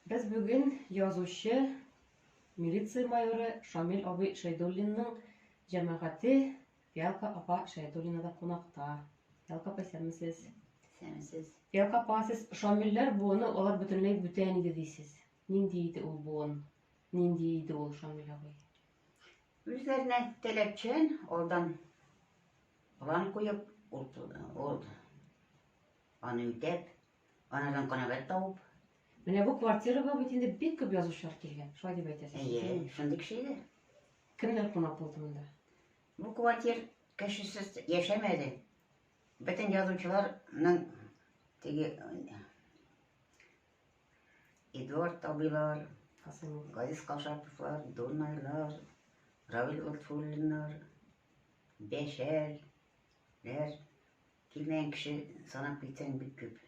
Без бүген язучы, милиция майоры Шамил абый Шәйдуллинның җәмәгате Фиалка апа Шәйдуллинада кунакта. Фиалка апа, исәнмесез. Исәнмесез. Фиалка апа, сез Шамилләр буыны алар бөтенләй бүтән иде дисез. Нинди иде ул буын? Нинди иде ул Шамил абый? Үзләренә таләпчән, алдан план куеп, ул, ул аны үтәп, Анардан канәгать табып. Менә бу квартирага бит инде бик күп язучылар килгән. Шулай дип әйтәсез. Әйе, шундый кеше иде. Кемнәр кунак булды монда? Бу квартир кешесез яшәмәде. Бөтен язучыларның теге Эдуард абыйлар, Газиз Кашаповлар, Дунайлар, Равил Лотфуллиннар, Бәшәр, ләр Килмәгән кеше санап китсәң бик күп.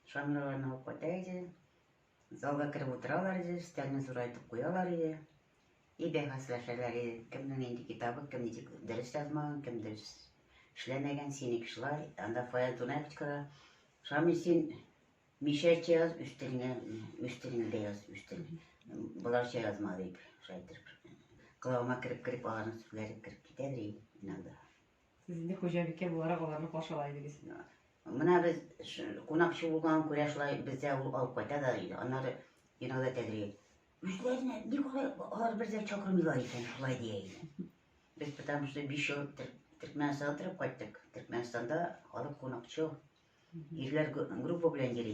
Шамил аларны алып кайта иде. Залга кереп утыралар иде, өстәлне зурайтып куялар иде. И бәхәсләшәләр иде. Кемнең нинди китабы, кем ничек дөрес язмаган, кем дөрес эшләмәгән, синеке шулай. Анда Фаяз Дунаев кычкыра. Шамил, син мишәрчә яз, үз телеңә, үз телеңдә яз, үз тел. Боларча язма дип, шулай итеп. Колагыма кереп-кереп аларның сүзләре кереп китәдер иногда. Сез инде хуҗабикә буларак аларны каршы ала идегез. Менә без кунакчы булганга күрә шулай бездә ул алып кайта да иде. Аннары иногда тәдри. Үзләренә ник алай алар бер дә чакырмыйлар икән, шулай дия иде. Без потому что 5 ел Төркмәнстанда торып кайттык. Төркмәнстанда халык кунакчыл. Ирләр группа белән йөри.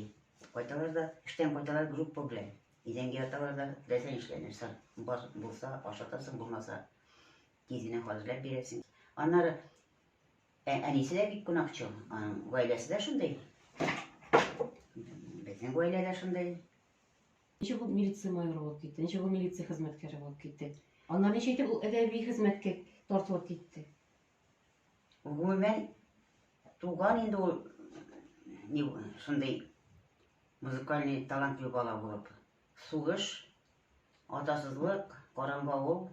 Кайталар да, эштән кайталар группа белән. Идәнгә яталар да, теләсә нишлә, нәрсә бар булса ашатасың, булмаса Тиз генә хәзерләп бирәсең. Аннары әнисе дә бик кунакчыл. Аның гаиләсе дә шундый. Безнең гаилә дә шундый. Ничек ул милиция майоры булып китте? Ничек ул милиция хезмәткәре булып китте? Аннан ничек итеп ул әдәби хезмәткә тартылып китте? Гомумән, туган инде ул ни шундый музыкальный талантлы бала булып. Сугыш, атасызлык, караңгы авыл,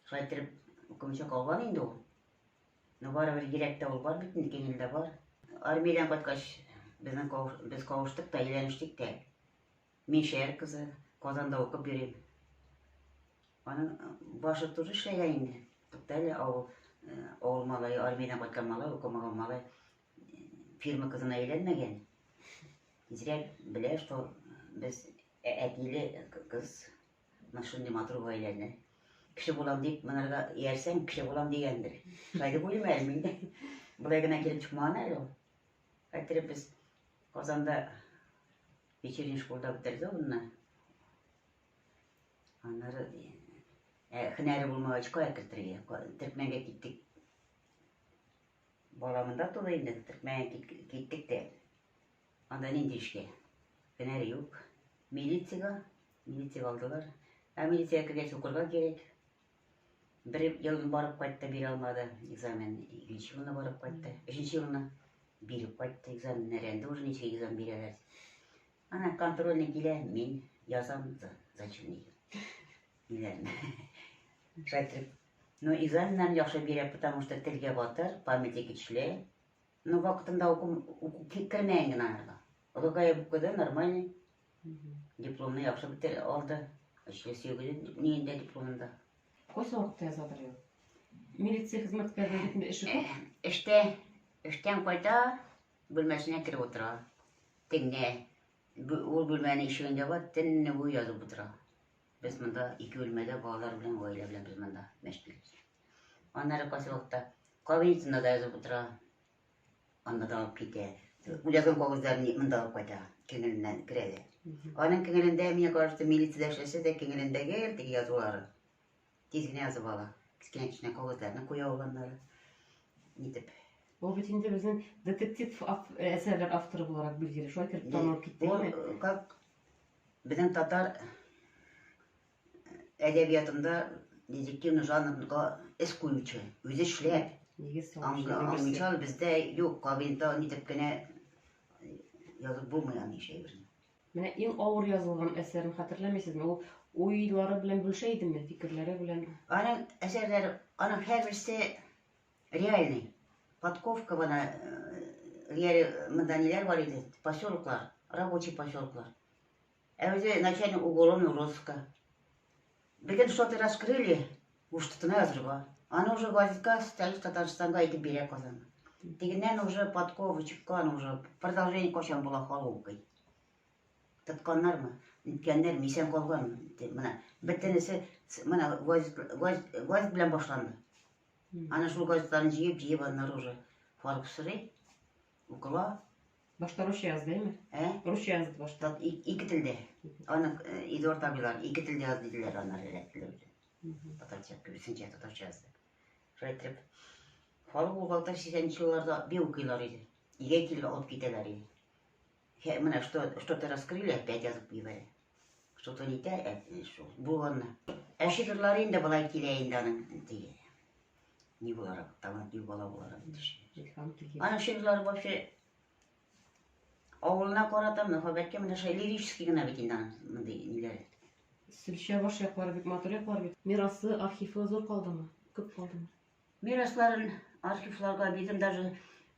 Шулай иттереп, укымыйча калган инде ул. Но барыбер йөрәктә ул бар бит инде, күңелдә бар. Армиядән кайткач, безнең без кавыштык та, өйләнештек тә. Мин шәһәр кызы, Казанда укып йөрим. Аның башы тоже эшләгән инде. Тукта әле, авыл, авыл малае, армиядән кайткан малай, укымаган малай фирма кызына өйләнмәгән. Тизрәк белә, что без әтиле кыз. Менә шундый матур гаиләне. Кеше булам дип, монарга иярсәң, кеше булам дигәндер. Шулай дип уйлыйм әле мин. Болай гына килеп чыкмаган әле ул. Хәтере без Казанда вечерний школда бетерде ул. Аннары ә, һөнәре булмагач, кая кертергә? Төркмәнгә киттек. Бала монда туды инде, Төркмәнгә киттек тә. Анда нинди эшкә? Һөнәре юк. Милициягә, милициягә алдылар. Ә милициягә кергәч укырга кирәк. Бер елны барып кайтты, бирә алмады экзамен. Икенче елны барып кайтты. Өченче елны биреп кайтты экзамен. Өйрәнде уже ничек экзамен бирәләр. Ана контрольный килә, мин язам зачем ниләрне. Шулай итеп. Но экзаменнарны яхшы бирә, потому что телгә батыр, памяти көчле. Ну, вакытында уку, уку кермәгән генә анарга. Олыгаеп укыды, нормальный. Дипломны яхшы битер алды. Өчле сөйгеле ниендә дипломында. Кайсы вакытта язадыр ул? Милиция хезмәткәренең бит инде эше күп. Эштә, эштән кайта, бүлмәсенә кереп утыра. Тегенә, ул бүлмәнең ишеген яба, төнне буе язып утыра. Без монда ике бүлмәдә балалар белән, гаилә белән без монда мәш киләбез. Аннары кайсы вакытта кабинетында да язып утыра. Анда да алып китә. Ул язган кәгазьләрне монда алып кайта. Күңеленнән керә дә. Аның күңелендә, миңа каршы, милициядә эшләсә дә, күңелендә гел теге язулары. Тиз генә язып ала. Кечкенә-кечкенә кәгазьләрне куя ул аннары. Нитеп. Ул бит инде безнең детектив әсәрләр авторы буларак билгеле. Шулай кереп танылып китте. Ул как безнең татар әдәбиятында детективный жанрга эз куючы, үзе эшләп. Нигез салучы. Аңлыйча бездә юк, кабинетта нитеп кенә язып булмый аны иш әйберне. Менә иң авыр язылган әсәрен хәтерләмисезме? Ул уйлары белән бүлешә идеме, фикерләре белән? Аның әсәрләре, аның һәрберсе реальный. Подковка бана, реаль монда ниләр бар иде? Поселоклар, рабочий поселоклар. Ә үзе начальник уголовного розыска. Бүген что-то раскрыли, уж тотына язырга. Аны уже газетка Столица Татарстанга әйтеп бирә Казан. Тегеннән уже подкова чыккан уже, продолжение кайчан була халык укый. Тотканнармы? Ниткәннәрме? Исән калганмы? Менә бөтенесе менә газет, газет, газет белән башланды. Аны шул газетларны җыеп, җыеп аннары уже халык сорый, укыла. Башта русча язды, әйме? Ә? Русча язды башта. Ике телдә. Аны Эдуард абыйлар ике телдә язды диделәр, аннары рәтләр. Татарча, күбесенчә татарча язды. Шулай итеп, халык ул вакытта 80 елларда бик укыйлар иде. Өйгә килеп алып китәләр иде. Менә что, что-то раскрыли, опять язып җибәрә. Что-то не то, шул булганны. Ә шигырьләре инде болай килә инде аның теге. Ни буларак, талантлы бала буларак. Аның шигырьләре вообще авылына карата мәхәббәткә менә шулай лирический гына бит инде аның мондый ниләре. Сөлчә баш яклары бик матур яклар бит. Мирасы, архивы зур калдымы? Күп калдымы? Мирасларын архивларга бирдем, даже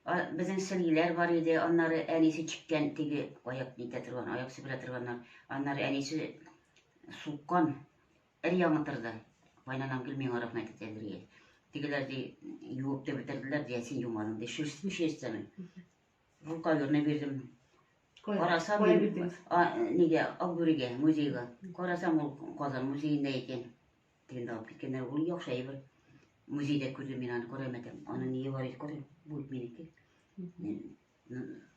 безнең сөлгеләр бар иде, аннары әнисе чиккән теге аяк нитә торган, аяк себерә торганнар. Аннары әнисе суккан өр-яңы торды. Кайнанам гел миңа рәхмәт әйтәдер иде. Тегеләр ди, юып та бетерделәр, ди, ә син юмадың ди, шерстями. Рукаверны бирдем. Карасам, Кая бирдегез? Нигә, Акбүрегә, музейга. Карасам, ул Казан музеенда икән. Тегендә алып киткәннәр, ул яхшы әйбер. Музейда күрдем мин аны, карыйм әйтәм. Аның ние бар иде, карыйм, бу бит минеке.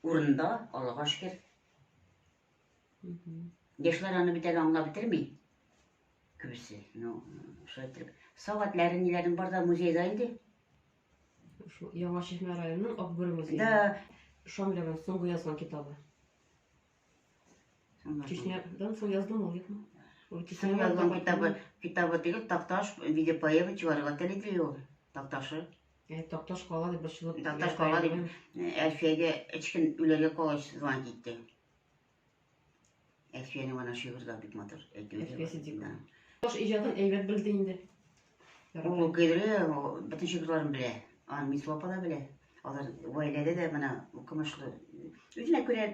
Урында, Аллага шөкер. Яшьләр аны бит әле аңлап бетерми. Күбесе. Ну, шулай итеп. Сәгатьләре ниләрен бар да музейда инде. Шул Яңа Чишмә районының Акбүре музее. Да. Шамилевның соңгы язган китабы. Чечнядан соң яздымы ул, юкмы? Ул Соң язган китабы, китабы түгел, Такташ видеопоэма чыгарырга тели ди ул. Такташы. Такташ кала дип борчылып. Такташ кала дип Әлфиягә өч көн үләргә калгач звонить итте. Әлфиянең ана шигырь дә бик матур әйтүе. Әлфия Сиддикова. Такташ иҗатын әйбәт белде инде. Ул укыйдыр, бөтен шигырьләрен белә. Аны Мисла апа да белә. Алар гаиләдә дә менә укымышлы. Үзенә күрә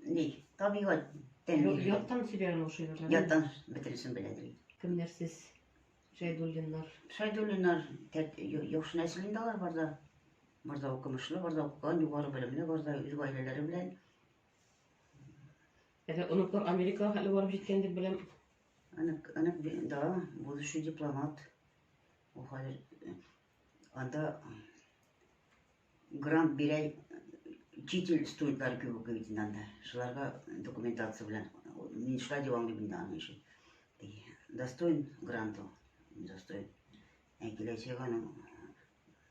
ни, табигать Яттан сөйләгән ул шигырьләрне. Яттан бөтенесен беләдер. Кемнәр сез? Шәйдуллиннар. Шәйдуллиннар яхшы нәсел инде алар бар да. Бар да укымышлы, бар да укыган, югары белемле, бар да үз гаиләләре белән. Әле оныклар Америкага хәтле барып җиткән дип беләм. Онык, онык, да, будущий дипломат. Ул хәзер анда грант бирә чит ил студентлары күп укый бит инде анда. Шуларга документация белән. Мин шулай дип аңлыйм инде аның эшен. Достоин грант ул. Достоин. Ә киләчәк аның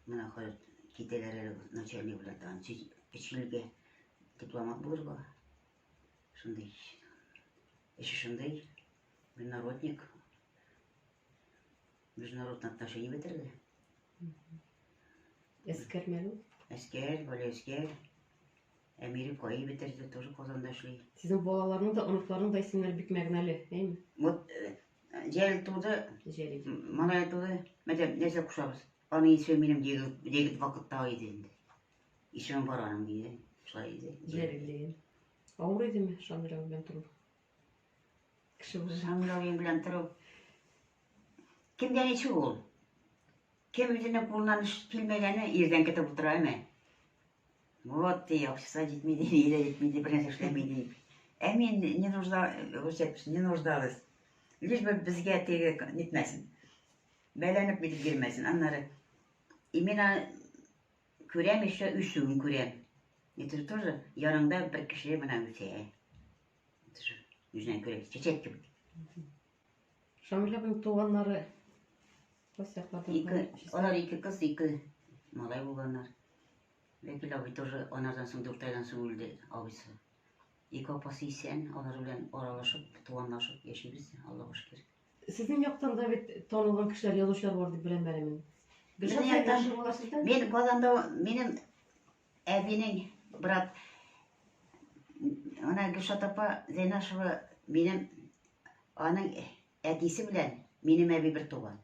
менә хәзер китәләр әле начальник белән тагын өч илгә дипломат булырга. Шундый эше шундый. Международник. Международный отношения бетерде. Әскәр мәле? Әскәр, бала әскәр. Әмире КАИ бетерде, тоже Казанда эшли. Сезнең балаларның да, оныкларның да исемнәре бик мәгънәле, әйме? Вот Җәлил туды, Җәлил. Малай туды. Мәтәм, нәрсә кушабыз? Аның исеме минем егет вакытта иде инде. Исемем бар аның диде. Шулай иде. Җәлил дигән. Авыр идеме Шамил абый белән тору? Кеше буларак. Шамил абый белән тору. Кемгә ничек ул? Кем үзенең кулыннан эш килмәгәне ирдән көтеп утыра, әмма. Вот ди, акчасы җитми ди, ни дә җитми ди, бернәрсә эшләми ди. Ә мин не нужда, русча не нуждалась. Лишь бы безгә теге нитмәсен. Бәйләнеп нитеп йөрмәсен. Аннары и мин аны күрәм еще үсүен күрәм. Это же тоже яныңда бер кеше менә үсә. Это же үзенә күрә чәчәк кебек. Шамил абының туганнары кайсы якларда? Ике, алар ике кыз, ике малай булганнар. Вәкил абый тоже анардан соң 4 айдан соң үлде абыйсы. Ике апасы исән, алар белән аралашып, туганлашып яшибез, Аллага шөкер. Сезнең яктан да бит танылган кешеләр, язучылар бар дип беләм әле мин. Гөлшат Безнең яктан Сәйдәшева алар сездән? Мин Казанда минем әбинең брат Ана Гөлшат апа Зәйнашева минем аның әтисе белән минем әби бер туган.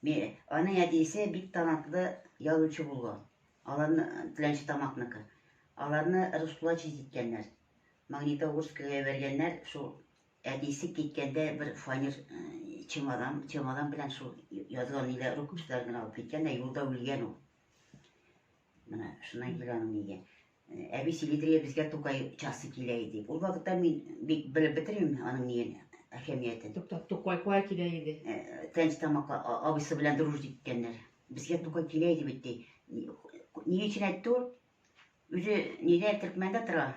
Аның әтисе бик талантлы язучы булган. Аларны Теләнче Тамакныкы. Аларны раскулачить иткәннәр. Магнитогорскига җибәргәннәр, шул әтисе киткәндә бер фанер чемодан, чемодан белән шул язган ниләр, рукописьләр генә алып киткән дә юлда үлгән ул. Менә шуннан килә аның нигә. Әби сөйлидер, безгә Тукай часы килә иде дип. Ул вакытта мин бик белеп бетермим аның ниен, әһәмиятен. Тукта, Тукай кая килә иде? Тәнчтамакка абыйсы белән дружить иткәннәр. Безгә Тукай килә иде бит ди. Ни өчен әйтте ул? Үзе нидә Төркмәндә тора.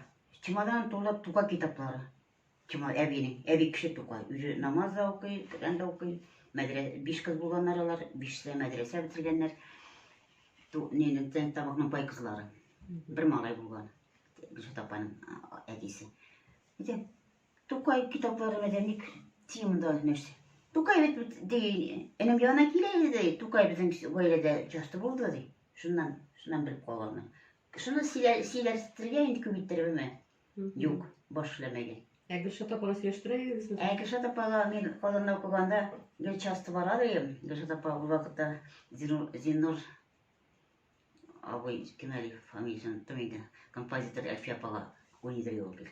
Чемодан тулы Тукай китаплары. Чемодан әбинең. Әби кеше Тукай. Үзе намаз да укый, Коръән дә укый. Мәдрә биш кыз булганнар алар, бишесе дә мәдрәсә бетергәннәр. Ту нинең Тәнтамакның бай кызлары. Бер малай булган. Гөлшат апаның әтисе. Әйтә, Тукай китаплары мәдәник темада нәрсә. Тукай бит ди, энем янына килә иде ди, Тукай безнең гаиләдә часто булды ди. Шуннан, шуннан белеп калганмын. Шуны сөйләштерергә инде күп иттереп әмма. Юк, баш эшләмәгән. Ә Гөлшат апаны сөйләштерә идегезме? Ә Гөлшат апага мин Казанда укыганда гел часто бара идем. Гөлшат апа ул вакытта Зиннур, Зиннур абый Кемалиев фамилиясен оныттым инде. Композитор Әлфия апага уйныйдыр ул гел.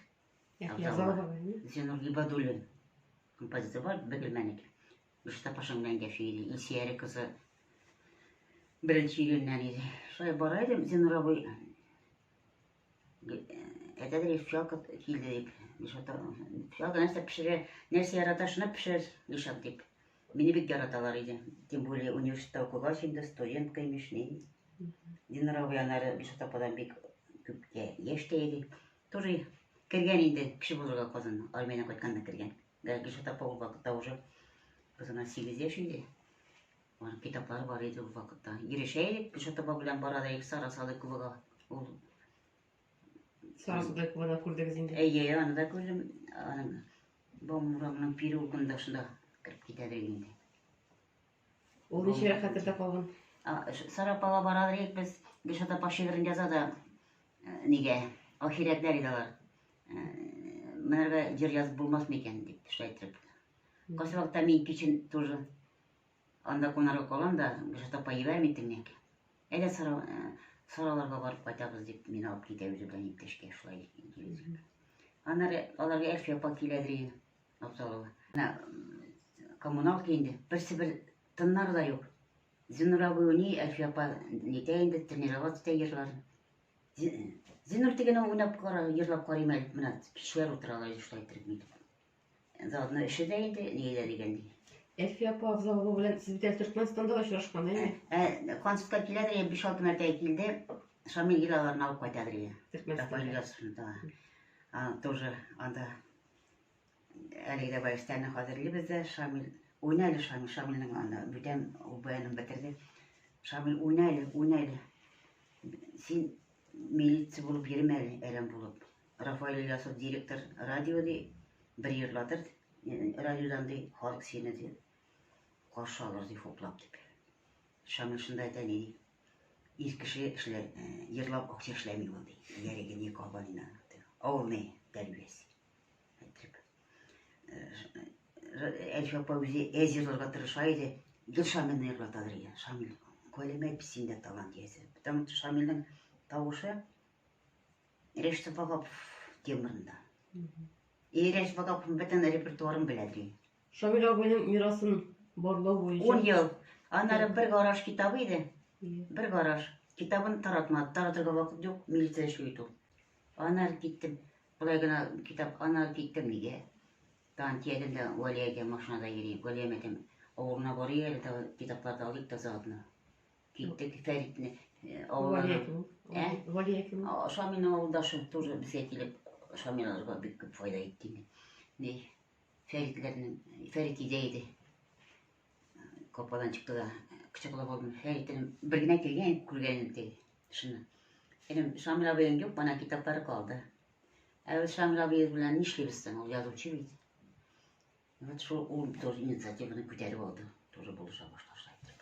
Зиннур Гибадуллин композитор бар, Бөгелмәнеке. Гөлшат апа шуның белән гәфи иде. Илсөяре кызы беренче июньнән иде. Шулай бара идем, Зиннур абый әйтәдер, фиалка килде дип. Гөлшат фиалка нәрсә пешерә, нәрсә ярата, шуны пешер, Гөлшат дип. Мине бик яраталар иде. Тем более университетта укыгач инде, студентка имеш, ни. Зиннур абый аннары Гөлшат ападан бик күпкә яшь тә иде. Тоже кергән инде кеше булырга Казаннан, армиядән кайтканда кергән. Гөлшат апа ул вакытта уже кызына 8 яшь иде. Аның китаплары бар иде ул вакытта. Йөрешә идек, Гөлшат апа белән бара да идек Сара Садыковага. Ул Сара Садыкованы күрдегез инде. Әйе, аны да күрдем. Аның Баум урамының переулкында шунда кереп китәдер инде. Ул ничә хәтердә калган? Сара апага барадыр идек без. Гөлшат апа шигырен яза да нигә? Ахирәтләр иде алар. Менәргә җыр язып булмас микән дип шулай иттереп. Кайсы вакытта мин кичен тоже анда кунарга калам да, Гөлшат апа җибәрми тегенәк. Әйдә сара, сараларга барып кайтабыз дип мине алып китә үзе белән иптәшкә шулай килеп. Аннары аларга Әлфия апа киләдер инде. Абзалова. Менә коммуналка инде. Берсе бер тыннары да юк. Зиннур абый уйный, Әлфия апа нитә инде, тренироваться итә җырларын. Зиннур тегене уйнап кара, җырлап карыйм әле. Менә кешеләр утыралар шулай иттереп нитеп. Заодно эше дә инде, ни дә дигәндәй. Әлфия апа Абзалова белән сез бит әле Төркмәнстанда да очрашкан, әйме? Ә, концертка киләдер, 5-6 мәртәбә килде. Шамил гел аларны алып кайтадыр иде. Төркмәнстанда. Да. Тоже анда әлеге дә вальстәне хәзерлибез дә, Шамил, уйна әле, Шамил, Шамилнең анда бүтән ул баянын бетерде. Шамил, уйна әле, уйна әле. Син милиция булып йөрмә әле, әрәм булып. Рафаэль Ильясов директор радио ди, бер йырлатыр радиодан ди, халык сине ди, каршы алыр ди, хуплап дип. Шамил шунда әйтә, ни ди, ир кеше эшләр, йырлап акча эшләми ул ди. Ярыгы не кабанина. Авыл не тәрбиясе. Әйтеп. Әлфия апа үзе әз йырларга тырыша иде. Гел Шамилне йырлатадыр иде. Шамил, галәмәт синдә талант иясе. Потому что Шамилнең тавышы Рәшит Вагапов тембрында. И Рәшит Вагаповның бөтен репертуарын беләдер иде. Шамил абыйның мирасын барлау буенча. 10 ел. Аннары бер гараж китабы иде. Бер гараж. Китабын таратмады. Таратырга вакыт юк, милиция эшли бит ул. Аннары киттем. Болай гына китап, аннары киттем нигә? Тагын төядем дә Вәлиягә машинада йөрим. Вәлиям әйтәм, авылына барыйк әле, тагы китаплар да алыйк та заодно. Киттек Фәритне авылына. Вәлия кем ул? Ә? Вәлия кем ул? Шамилнең авылдашы тоже безгә килеп, Шамил аларга бик күп файда итте инде. Ни, Фәритләрнең, Фәрит өйдә иде. Капкадан чыкты да, кочаклап алдым. Фәрит энем, бер генә килгән, күргән инде шуны. Энем, Шамил абыең юк, мана китаплары калды. Ә без Шамил абыебыз белән нишлибез соң, ул язучы бит. Вот шул ул тоже инициативаны күтәреп алды, тоже булыша башлады шулай итеп.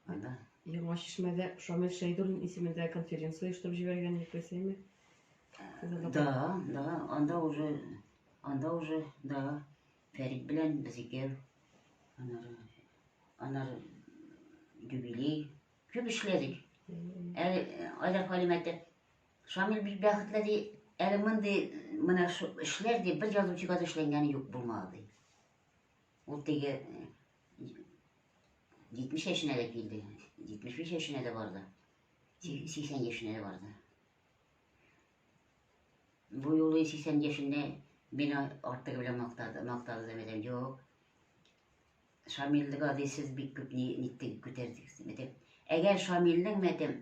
Анда Яңа Чишмәдә Шамил Шәйдуллин исемендә конференция оештырып җибәргән идек, әйме? Да, да, анда уже, анда уже, да, Фәрит белән без икәү. Аннары, аннары юбилей. Күп эшләдек. Әле Айдар Халим әйтә, Шамил бик бәхетле ди. Әле мондый менә шу эшләр ди бер язучыга да эшләнгәне юк булмады ди. Ул теге 70 яшенә дә килде, 75 яшенә дә барды, 80 яшенә дә барды. Бу юлы 80 яшендә мине артыгы белән мактады, мактады да мәдәм, юк. Шамилгә ди сез бик күп ни ниттек күтәрдегез. Мәдәм, әгәр Шамилнең мәдәм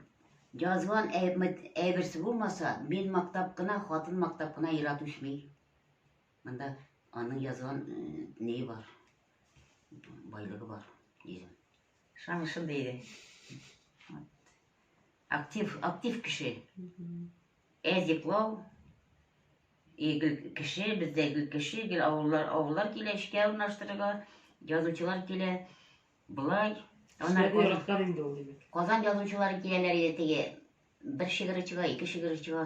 язган әйберсе булмаса, мин мактап кына, хатын мактап кына ир-ат үсми. Монда аның язган ние бар, байлыгы бар, дидем. Шамил шундый иде. Актив, актив кеше. Әз йоклау, и гел кеше, бездә гел кеше, гел авыллар, авыллар килә эшкә урнаштырырга, язучылар килә. Болай. Аннары яраткан инде ул, димәк. Казан язучылары киләләр иде теге бер шигыре чыга, ике шигыре чыга.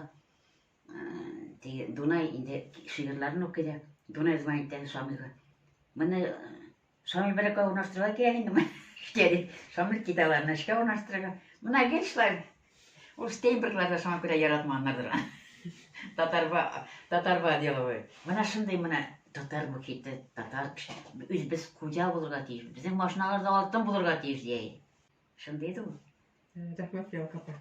Теге Дунай инде шигырьләрен укый да. Дунай звонит да Шамилгә. Моны Шамил берәкә урнаштырырга кирәк инде моны. Эшкә дип. Шамил китә аларны эшкә урнаштырырга. Менә гел шулай. Ул Штейнберглар да шуңа күрә яратмаганнардыр. Татарба, татарба деловой. Менә шундый менә татар мохите, татар үз без хуҗа булырга тиеш. Безнең машиналарда алтын булырга тиеш дия. Шундый иде ул. Рәхмәт, Фиалка апа.